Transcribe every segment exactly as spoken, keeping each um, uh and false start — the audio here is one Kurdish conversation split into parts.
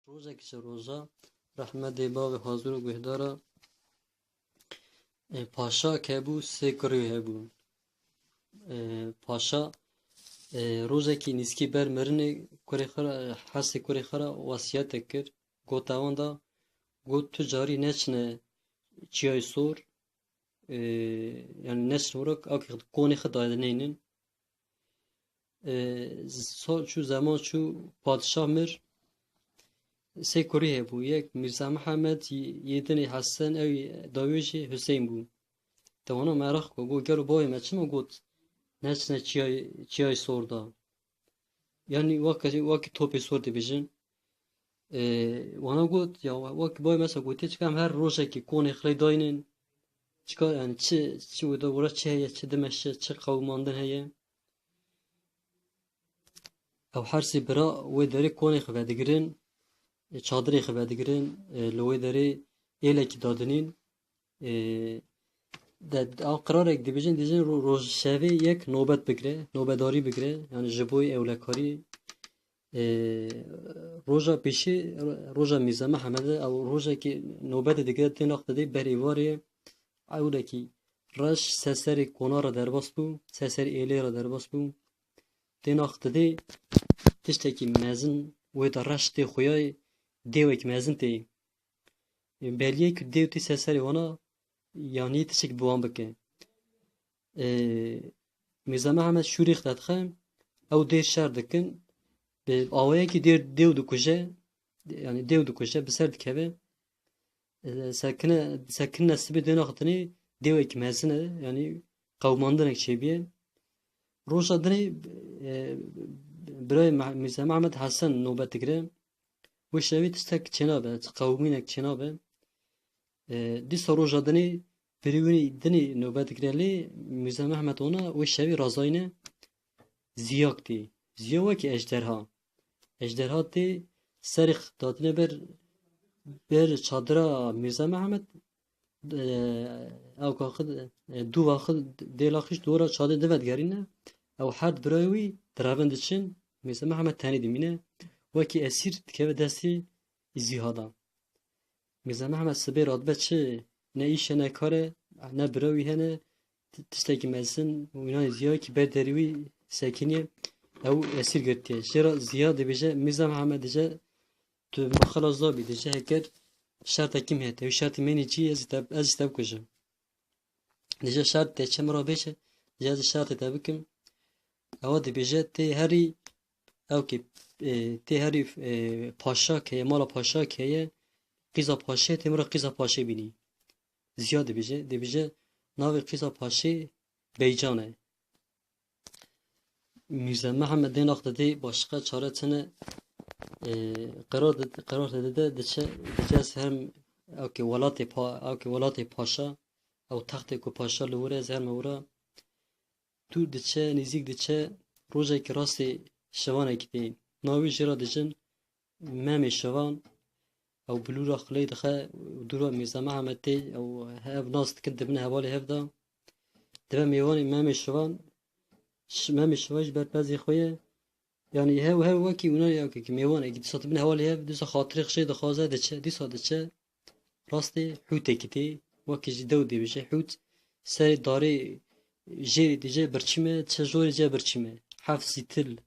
Rojek ji roja rehmetê bavê hazir û guhdara, e, paşa ke bû, sê kurî hebû. E, paşa, e, rojekî nîskî ber mirinê kurê xwe re, hesê kurê xwe re wesiyetek kir. Gote wan da, got, tu carî neçine Çiyayê Sor, e, yani neçine wira, ew konê xwe dayê dineynin. E, sal çû, zeman çû, padişah mir. Sê kurî hebû. Yek Mîrza Mihemed, yê dinê Hesen, ew dawî jî Hüseyin bû. Te wana meraq ku, got, gelo bavê me çima got, neçine çiyay-, çiyayê Sor da? Yani weke, wekî topê Sor dibêjin. E, wana got, ya wekî bavê me sa gotiye, çika em her rojekî konê xwe daynin. Çika, yani çi, çi wê de wira çi heye, çi dimeşe, çi qewimandin heye. Ew her sê bira wê derê konê xwe vedigirin, e, çadirê xwe vedigirin, e, li wê derê êlekî dadinîn. E, de, de, ew qirarek dibêjin, dibêjin ro-, roj şevê yek nobet bigire, nobedarî bigire, yani ji bo ewlekarî. E, roja pêşî, ro-, roja Mîrza Mehemedê, ew rojekî nobetê digire, têna xwe didê ber êvarê, ewlekî reş ser serê kona re derbas bû, ser serê êlê re derbas bû. Têna xwe didê tiştekî mezin wê de reş tê xuyayê, dêwek mezin tê. Beliyê ku dêw tê ser serê wana, yanî tiştek bi wan bike. E, Mîrza Mihemed şûrê xwe dixe, ew dêr şer dikin, bi awayekî dêr, dêw dikuje, yani dêw dikuje, bi ser dikeve. E, sekine, sekine sibê dêna xwe dinê, dêwek mezin e, yani qewmandinek çêbiye. Roja dinê, e, birayê Meh-, Mîrza Mehmed Hesen nobet digire. Wê şevê tiştek çênabe, qewimînek çênabe. E, dîsa roja dinê, birî winî dinê nobet digire lê Mîrza Mehmed ona wê şevê razayne ziyak tê. Ziya wekî ejderha. Ejderha tê serê xwe datine ber, ber çadira Mîrza Mehmed, e, ew ka xwe, e, dûva xwe dêla xişt dora çadê dive digerîne. Ew her du birayê wî direvin diçin, Mîrza Mehmed tenê dimîne. Wekî esîr dikeve destê ziha da. Mîrza Mehmed sibê radibe çi, ne îş e, ne kar e, ne bira wî hene, ti-, tiştekî mezin, wînanê ziya wekî ber derî wî sekiniye, ew esîr girtiye. Jê re ziya dibêje, Mîrza Mehmed dije, tu min xilas dabî, dije, heker şertekî min heye, ew şertê min jî, ez jî te, ez jî te bikujim. Dije şert te çi min re bêje, dije ez şertê te bikim. Ewa dibêje tê herî, ew kê, e, tê herî, e, paşa keye, mala paşa keye, qîza paşê tê min re qîza paşê bînî. Ziya dibêje, dibêje navê qîza paşê Beycan e. Mîrze Mihemed dê nax didê başqa çare çine, e, qerar di-, qerar te dide diçe, diçe ez herim ewkê welatê pa-, ewkê welatê paşa, ew textê ku paşa li wir e, ez herim wira. Dûr diçe, nêzîk diçe, rojekî rastê şivanekî tê. Navê jê re dijin Memê Şivan. Ew bilûra xilê dixe û dûra Mîrze Mihemed tê, ew hev nas dikin, dibin hevalê hev de. Dibe mêvanê Memê Şivan, ş-, Memê Şivan ji ber pezê xwe ye. Yanî hev, hev wekî wina ye, wekî mêvanekî dîsa dibin hevalê hev, dîsa xatirê xwe jê dixwaze, diçe, dîsa diçe. Rastê hûtekî tê, wekî ji dew dibêje hût, serê darê jêrê dije birçî me, çe jorê ce birçî me. Heft sîtil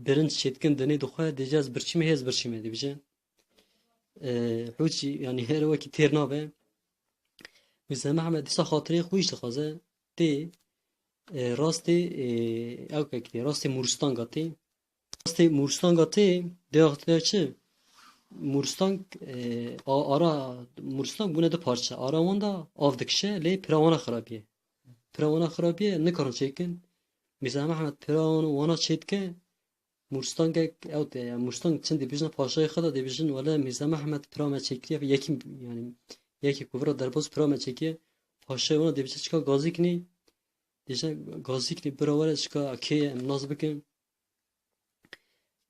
birinc çêdikin dinê dixwe, dije ez birçî me, hê ez birçî me dibije. E, hût jî, yanî her wekî têr nabe. Mîrze Mihemed dîsa xatirê xwe jî dixwaze, tê, e, rastê, e, ewkekî tê, rastê Mûristanga tê. Rastê Mûristanga tê, dê wextê çi? Mûristang, e, a-, ara Mûristang bûne du parçe. Ara wan da av dikişe, lê pira wana xirabiye. Pira wana xirabiye, nikarin çêkin. Mîrze Mihemed pira wan, wana çêdike, Mûristangek ew tê, yani Mûristang çend dibêjin paşayê xwe de dibêjin, wele Mîrze Mihemed pira me çêkiriye, yekî, yani yekî ku vira derbas pira me çêkiye, paşayê wana dibêje çika gazîk nî, dibêje gazîk nî bira were çika kê ye, em nas bikin.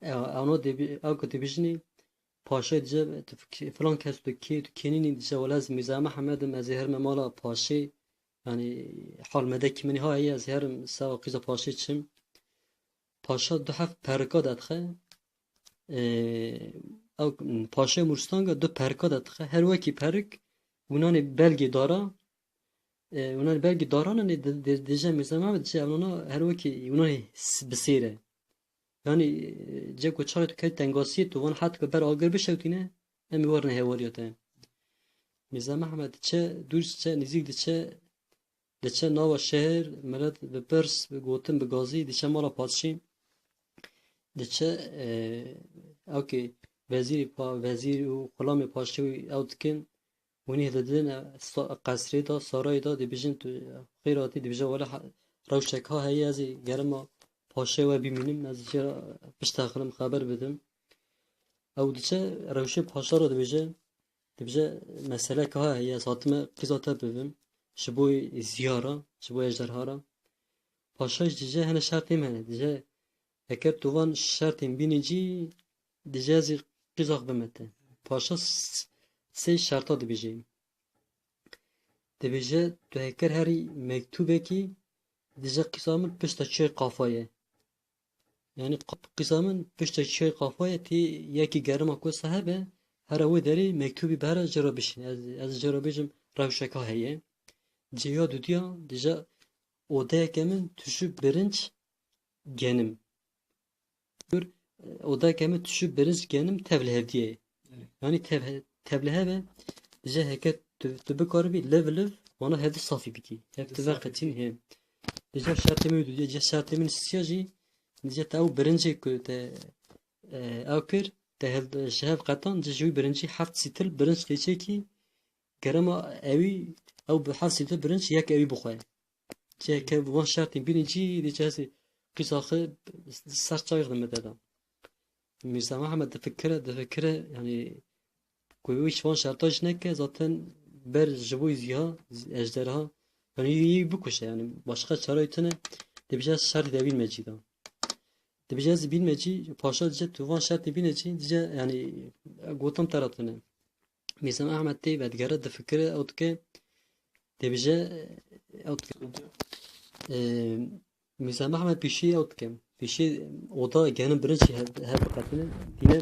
Ew, ewna dibê-, ew ku dibêjinî, paşayê dije, tu k-, filan kes tu kê, tu kênînî, dije, wele ez Mîrze Mihemed im, ez ê herime mala paşê, yanî hal medekî min ha heye, ez ê herim sewa qîza paşê çim. Paşa du heft perika dedixe, e, ew, m, paşê Mûrstanka du perka de dixe. Her wekî perik wînanê belgê dara, e, wînanê belgê daran, e, di-, di-, dije Mîrza Mehmed, dije ewnana her wekî wînanê s-, bi sêr e. Yanî, e, cê ku çaxê tu ket tengasiyê, tu van het ku ber agir bişewtîne, em ê werin hêwariya te. Mîrza Mehmed diçe, dûr diçe, nêzîk diçe, diçe nava şehir, milet bi pirs, bi gotin, bi gazî, diçe mala padşî, diçe, e, ew kê vezîrê pa-, vezîr û xulamê padşî ew dikin, hûnî didin, e, sa-, qesrê de, sarayê de, dibêjin tu xêr hatî, dibêje wele ha-, rewşek ha heye, ez ê gerima paşê we bimînim, ez jê re pişta xilim xeber bidim. Ew diçe rewşê paşa re dibêje, dibêje, meselek ha heye, ez hatime qîza te bibim, ji bo ziyara, ji bo ejderha re. Paşa jî dije hene şertê me hene, dije, eger tu van şertên bînî cî, dije ez ê qîza xwe bime te. Paşa s-, sê şerta dibêje. Dibêje, tu heker herî mektûbekî, dije qîza min pişta çiyayê Qafa ye. Yanî qa-, qîza min pişta çiyayê Qafa ye, tê yekî gerima ku wisa hebe, here wê derê mektûbî bihera jê re bişîne. Ez, ez jê re bêjim rewşeka heye. Cêya dudiya, dije odeyeke min tûşû birinc genim. Gör, odeyeke min tûşû birinc genim tev li hevdiyê ye. Evet. Yanî tev he-, tev li hev e, dije heke tu, tu bikaribî liv liv wana hevdî safî bikî. Hev tu veqetîn hê. Dije şertê min wî dû, dije şertê min siya jî, dije te ew birincê ku te, e, ew kir, te hev, ji hev qetan, dije ji wî birincî heft sîtil birinc qêçekî, gerema ewî, ew bi heft sîtil birinc yek ewî bixwe. Çiyeke van şertên bînî cî, dê çi hesî qîza xwe ser çaxê xwe me te da. Mîrza Mehmed difikire, difikire, yanî ku wî ji van şerta jî neke, zaten ber ji bo ziya, ejderha, yanî yê bikuşe, yanî başqa çare tune, dibêje ez şertê de bîn me cî da. Dibêje ez bîn me cî, paşa dice tu van şertê bîne cî, dice yanî gotam te ra tune. Mîrza Mehmed tê vedigere, difikire, ew dike, dibêje, ew dike. Ee, Mîrza Mehmed pêşî ew dike. Pêşî oda genim birinc hev, hev biqetine. Tîne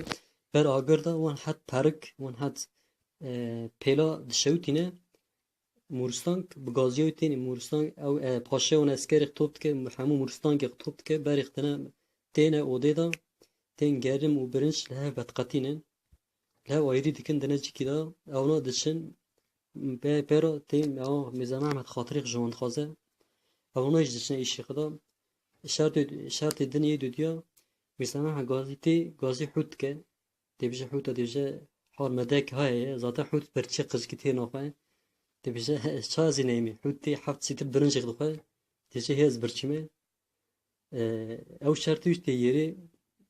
ber agir de wan het perik, wan het, e, pêla dişewtîne. Mûrstank bi gaziya wî têne. Mûrstank ew, e, paşê wan eskerê top dike, hemû Mûrstankê top dike, berê xwe têne, têne odê de, tên gerim û birinc li hev vediqetînin. Li hev ayrî dikin, di ne cîkî de, ewna diçin, pê-, pêro tê, ew Mîrza Mehmed xatirê ji wan dixwaze. Ewna jî diçine îşê xwe de. Şertê, şertê din yê dudiya, Mîrza Mehmed gazî tê, gazî hût dike. Dibêje hûta, dibêje hal me dek haye ye, zaten hût birçî qizikî tê naxwe. Dibêje, "Ez ça ez ê neyme?" Hût tê heft sîtil birincê dixwe. Dibêje, "Hê ez birçî me." E, ew şertî wî tê yerê,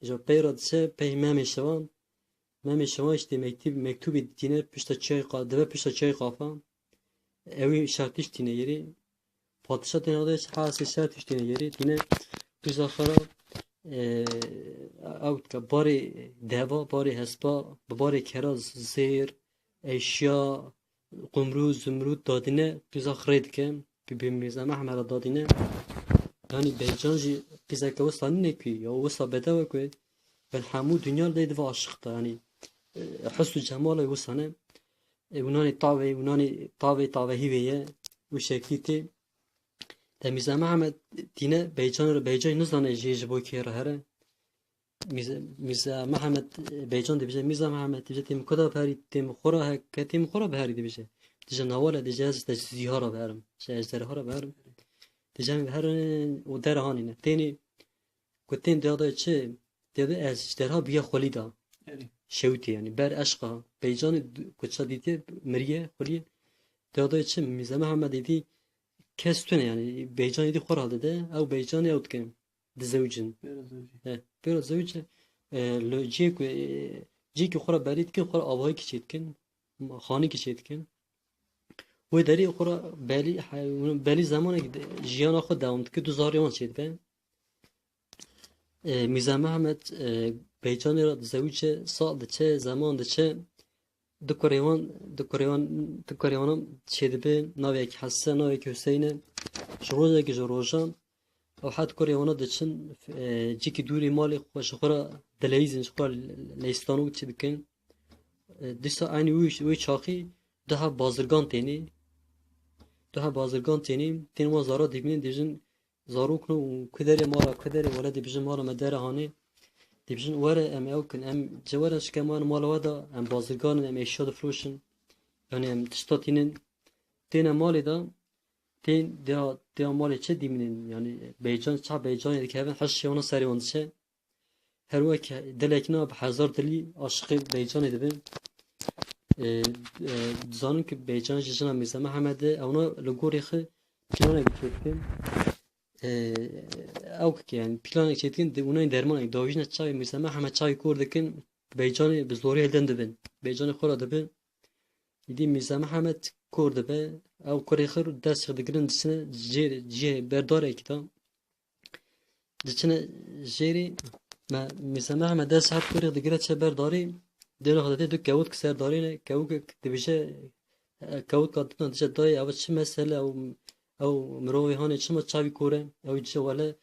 ji pey re diçe pey Memê Şivan. Memê Şivan işte mektub, mektubê dîne pişta çiyayê Qa-, dibe pişta çiyayê Qafa. Ewî şertî tîne yerê. Padişah têne de hesê şertî tîne yerê. Tîne qîza xwe re, e, ew dike barê deva, barê hespa, bi barê kera zêr, eşya, qumrû, zimrût dadîne, qîza xwe rê dike. Bi, bi Mîrza Mehmed re dadîne. Yanî Beycan jî qîzeke wisa nîne ku, ya wisa bedew e ku, ben hemû dinya lê dive aşiq de. Yanî, e, husn û cemal e wisa ne. E, winanê tavê, winanê tavê, tavehî vê ye. Û şeklî tê. Te Mîrza Mehmed tîne Beycan re, Beycan nizane jê ji bo kê re here. Mîrza, Mîrza Mehmed, e, Beycan dibêje, Mîrza Mehmed dibêje, têm ku da biherî, têm xwe ra heke, têm xwe ra biherî dibêje. Dije nawale, dije ez te ji ziya ra biherim, ji ejderha ra biherim. Dije em biherin û dera hanîne. Tênê ku tên diyada çi, diyada ejderha biye xwelî da. Erê. Şewitê yanî, ber eşqa. Beycanê d-, ku ça dîtiye, miriye, xweliye. Diyada çi, Mîrza Mehmed êdî kes tune yanî, Beycanê dî xwe ra dide, ew Beycanê ew dike. Dizewicin. Pêro zewicî. He, pêro zewicî, e, li cihê ku, e, cihekî xwe re berî dikin, xwe re avahîkî çê dikin, xanîkî çê dikin. Wê derê xwe re belî, he, belî zemanek de jiyana xwe dewam dike, du zarê wan çê dibe. E, Mîrza Mehmed, e, Beycanê re dizewice, sal diçe, zeman diçe, du kurê wan, du kurê wan, du kurê wan çêdibe, navê yekî Hese, navê yekî Huseyne. Ji rojekî ji rojan, ew het kurê wana diçin, e, cîkî dûrî malê xwe ji xwe re dileyîzin, ji xwe re leystanok çi dikin. E, dîsa eynî wî, wî çaxî du heb bazirgan tênî. Du heb bazirgan tênî, tên wan zara dibînin, dibêjin, zarokno û ku derê mala, ku derê wele, dibêjin mala me dere hanê. Dibêjin were em ew kin, em ci were şike mala we da, em bazirgan in, em eşya difiroşin. Yanî em tişta tînin. Têne malê de, tên dia, dia malê çi dîmînin? Yanî beycan, ça beycanê dikevin, hişê wana serê wan diçe. Her wek dilek na bi hezar dilî aşiqê beycanê dibe. E, e, dizanin ku beycan jî jina Mîrza Mihemed e, ewna li gorê xwe planek çêdikin. E, ew ki yani planek çêdikin, di, ûnayên dermanek davîjine çavê Mîrza Mihemed çavê kor dikin, beycanê bi zorê hilden dibin. Beycanê xwe re dibe. Îdî Mîrza Mihemed kor dibe, ew kurê xwe dest xwe digirin diçine jêr, cihê berdarekî de. Diçine jêrê me, Mîrza Mihemed dest her kurê digire çe ber darê, dêla xwe de tê du kewik ser darê ne, kewikek dibêje, e, kewika dina diçe dayê, ew çi mesele, ew, ew mirovê hanê çima çavî kor e, ew diçe wele,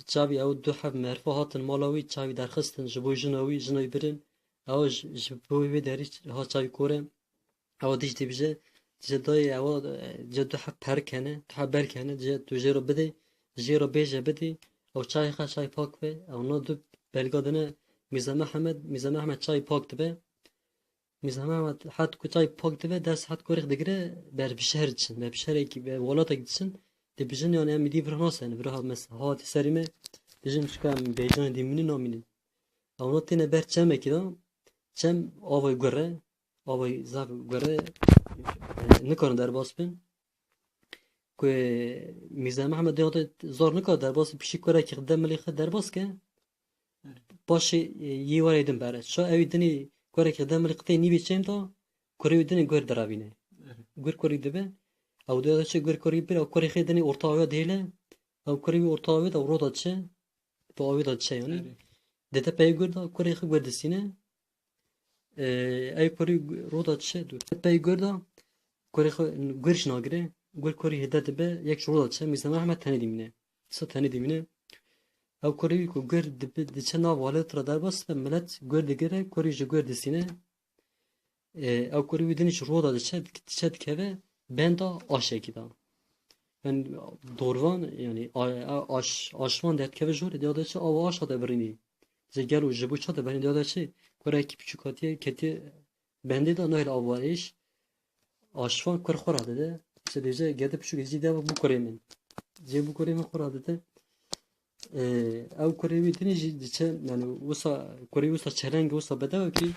çavî ew du heb merifa hatin mala wî, çavî derxistin ji bo jina wî, jina wî birin, ew ji, ji bo wê derî ha çavî kor e. Ewa dî jî dibêje, dibêje dayê ewa, e, ce du heb perk hene, du heb berk hene, ce tu jê re bidê, jê re bêje bidê, ew çayê xwe çay pak be, ew na du belga dine Mîrza Mihemed, Mîrza Mihemed çayê pak dibe. Mîrza Mihemed het ku çayê pak dibe, dest het kurê xwe digire, ber bi şehr diçin, ber bi şehrekî, ber welatekî diçin, dibêjin yani em îdî vira nasin, vira ha mes-, hatî serî me, dibêjin çika em bêcanê dî mînin namînin. Ew na têne ber çemekî de, çem avê gure, avê zaf gure, e, nikarin derbas bin. Ku Mîrza Mihemed dê zor nikare derbas, piştî kurekî xwe demilî xwe derbas ke. Paşê, e, yê were din bere. Ça ew dinê kurekî xwe demilî qitê nîvê çêm da, kurê wî dinê gur direvîne. Gur kurî dibe. Ew dê çi gur kurî bir, ew kurê xwe dinê orta avê dihêle. Ew kurê wî orta avê de ew roda çi. Bi avê de çi yanî. Dete pey gur da, kurê xwe gur distîne. Ee, ew kurî gu-, roda çi du. Pey gur da, kurê xwe gur jî nagire, gur kurî hêde dibe, yek ji roda çi, Mîrza Mihemed tenê dimîne. Sa tenê dimîne. Ew kurî ku gur dibe, diçe nav walet re derbas dibe, milet gur digire, kurî ji gur distîne. Ee, ew kurî wî dinî ji roda diçe, diçe dikeve, benda aşekî da. Yani dorvan, yani a-, a-, aş-, aşman derdikeve jorê, diya de çi ava aş hate birînî. Ji gel û ji bo çi hate birînî, diya de çi kurekî piçûk hatiye, ketiye bendê de nahêle av warê êş. Aşvan kur xwe re dide. Îşte dibêje gede piçûk jî de bikurê min. Jê bikurê min xwe re dide. Ee, ew kurê wî dinê jî diçe, yani wisa, kurê wisa çeleng wisa bedew kî.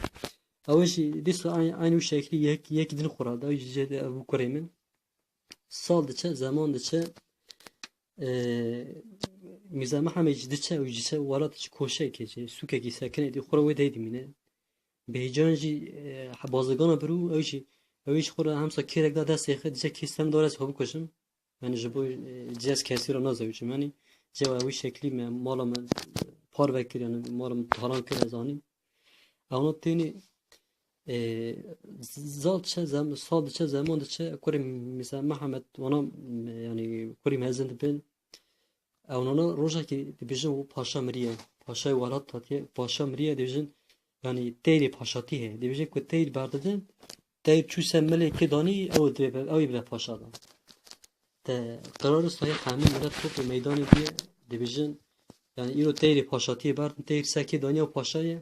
Ew jî dîsa aynı, aynı şeklî yek, yek din xwe re de, ew jî jê de ev kurê min. Sal diçe, zeman diçe, e, Mîrza Mihemed jî diçe, ew jî diçe welat, diçe koşekê, jî sûkekî sekine, dî xwe re wê dey dimîne. Beycan jî, e, bazirgana bir û ew jî, ew jî xwe re hemsa kêrek da destê xwe, diçe kê stem dore ez xwe bikujim. Yani ji bo, e, cez kesî re nazewicim. Yani cewa wî şeklî me, mala me parve kir, yani mala me talan kir, ez anîm. Ewna tênî, e, zal diçe, zem-, sal diçe, zeman diçe, kurê Mîrza Mihemed, wana, yani kurî mezin dibin. Ewnana rojekî dibêjin û paşa miriye. Paşayê welat hatiye, paşa miriye, dibêjin, yani teyrê paşatî heye. Dibêjin ku teyr berdidin, teyr çû ser milê kê danî, ew dibe, ew ê bibe paşa da. Te qerar wisa heye, hemî milet top û meydanê bûye, dibêjin, yani îro teyrê paşatiyê berdin, teyr ser kê danî ew paşa ye.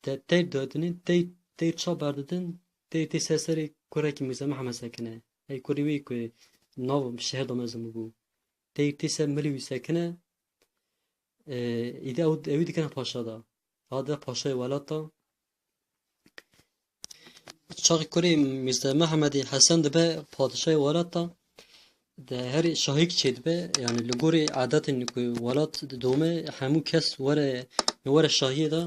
Te teyr dadinê, teyr, teyr ça berdidin, teyr tê ser serê kurekî Mîrza Mihemed sekine. Ey kurê wî ku nav şehir de mezin bû. Teyr tê ser milê wî sekine, e, îdî ew, ewî dikine paşa da. Ha de paşayê welat da. Çaxê kurê Mîrza Mihemedê Hesen dibe padişayê welat da. De her şahîk çêdibe, yani li gorî adetên ku welat didome, hemû kes were, were şahiyê de.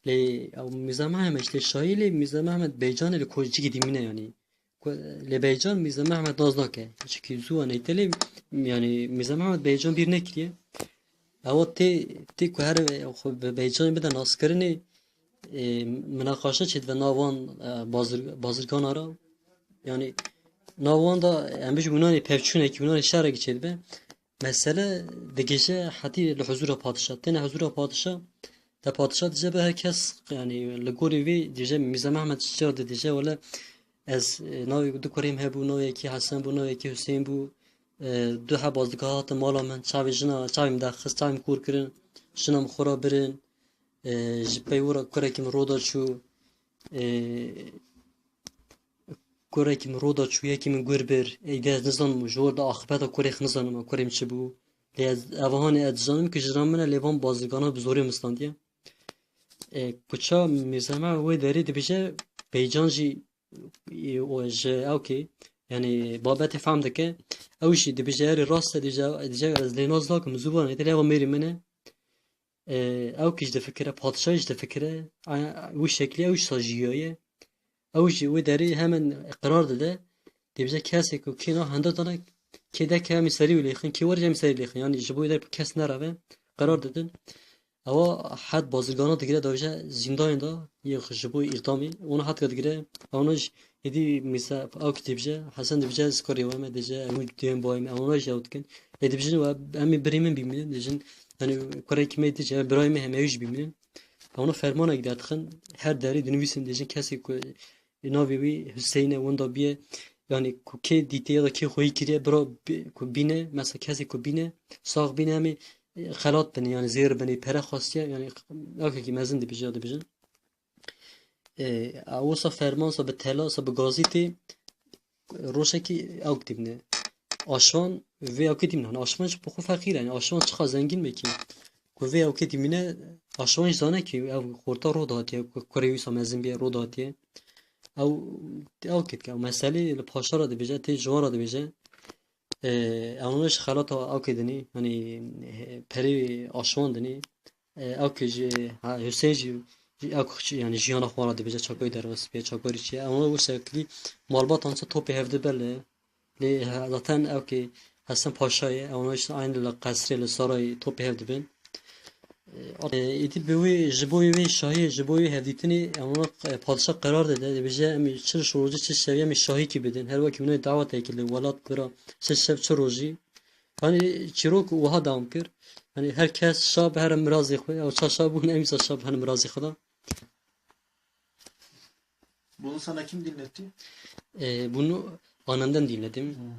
Lê ew Mîrza Mihemed işte şahî, lê Mîrza Mihemed Beycanê li koçcikî dimîne yani. Ku-, lê Beycan Mîrza Mihemed nas nake. Çikî zû neyte lê, yani Mîrza Mihemed Beycan bîr nekiriye. Ewa tê, tê ku her xwe bi Beycanê bide naskirinê, e, minaqaşe çêdibe nav wan, e, bazir-, bazirgana re. Yani nav wan da em bijî wînanê pevçûnekî, wînanê şerekî çêdibe. Mesele digihîje hetî li huzûra padişa. Têne huzûra padişa, Te padişah dije be her kes, yani li gorî vê dije Mîrza Mehmed çi de dije wele ez, e, navê du kurê min hebû, navê yekî Hesen bû, navê yekî Husên bû. E, du heb bazdiga hatin mala min, çavê jina, çavê min daxist, çavê min kûr kirin, jina min xwe ra birin. E, ji pey wira kurekî min roda çû. E, Kurekî min roda çû, yekî min gur bir. Êdî ez nizanim, ji wir de axibeta kurê xwe nizanim, kurê min çi bû. Lê ez, ev hanê ez dizanim ki jina min e, lê van bazirgana bi zorê min standiye. E, kuça Mîrza Mehmed wê derê dibêje, Beycan jî, e, o ji ewkê, yani babetê fehm dike. Ew jî dibêje, erê rast e, dibêje, dibêje ez lê nas nakim, zû van, êdî lê eva mêrê min e. E, ew kî ji difikire, padşahî ji difikire, a, wî şeklî ew jî sa jiyaye. Ew jî wê derê hemen qerar dide. Dibêje kesê ku kê na hende dane, kê de ke em ê serî wî lêxin, kê were em ê serî lêxin. Yani ji bo wê der kes nereve, qerar didin. Ewa het bazirgana digire davêje zîndanê de, yê ji bo îdamê, ona hetka digire, ona jî êdî mîsa ew kî dibêje, Hesen dibêje, ez karê we me, dibêje, em wî duyên bayê me, ona jî ew dikin. Ê dibêjin, we, em ê birê min bîmînin, dibêjin, yani kurekî me dibêje, birayê me heme ew jî bîmînin. Ona fermanek derdixin, her derê dinivîsin, dibêjin, kesê ku navê wî Huseyîn e, winda bîye, yani ku kê dîtê ya da kê xweyî kiriye, bira bi-, ku bîne, mesela kesê ku bîne, sax bîne, em ê, e, xelat bine, yani zêr bine, pere xwestiye, yani ewkekî mezin dibêje ya dibêjin. E, wisa ferman, sa bi tela, sa bi gazî tê, rojekî ewk dibîne. Aşvan vê ewkê dibîne. Hani aşvan jî bi xwe feqîr e. Yani aşvan çiqa zengîn be kî. Ku vê ewkê dibîne, aşvan jî zane kî ev xorta ro dihatiye, ku kurê wî sa mezin bîye ro dihatiye. Ew, ew kêt ke, ew meselê li paşa re dibêje, tê ciwan re dibêje. E, ew ne ji xelata ewkê dinî, hani, e, perê aşvan dinî. E, ewkê jî, ha, Huseyîn jî, jî ewk xçî, yani jiyana xwe re dibêje, çakoyî derbas bîye, çakoyî çi ye. Ew ne wisa kilî malbatan sa topê hev dibe li Lê he-, zaten ew kê Hesen Paşa ye, ewana işte aynı li qesrê, li sarayê topê hev dibin. E, êdî bi wê, ji bo wê şahiyê, ji bo wê hevdîtinê, ewana, e, padişah qerar dide, dibêje, em ê çi roj rojî, çi şevî, em ê şahîkî bidin. Her wekî hûn ê dawetê kir li welat bira, çi şev, çi rojî. Hani çîrok wiha dewam kir. Hani her kes şa bi her mirazê xwe, ew ça şa bûn, em îsa şa bi her mirazê xwe de. Bunu sana kim dinletti? E, bunu annemden dinledim. Hmm.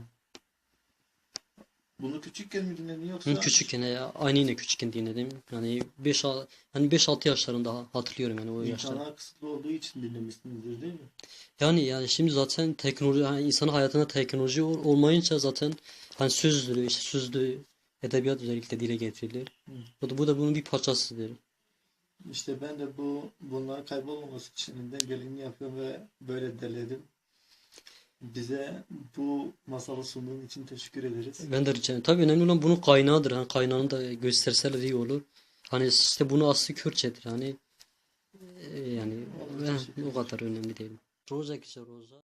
Bunu küçükken mi dinledin yoksa? Hı, küçükken, e, aynı yine küçükken dinledim. Yani beş, al-, hani beş altı yaşlarında ha-, hatırlıyorum yani o yaşları. İmkanlar kısıtlı olduğu için dinlemişsinizdir, değil mi? Yani, yani şimdi zaten teknoloji, yani insanın hayatında teknoloji ol-, olmayınca zaten hani sözdür, işte sözlü edebiyat özellikle dile getirilir. Hı. Bu da, bu da bunun bir parçasıdır. İşte ben de bu, bunların kaybolmaması için elimden geleni yapıyorum ve böyle derledim. Bize bu masalı sunduğun için teşekkür ederiz. Ben de rica ederim. Tabii önemli olan bunun kaynağıdır. Hani kaynağını da gösterseler iyi olur. Hani işte bunu aslı Kürtçedir. Hani, e, yani, olur, eh, teşekkür ederim. O kadar önemli değil. Roja kişi roja.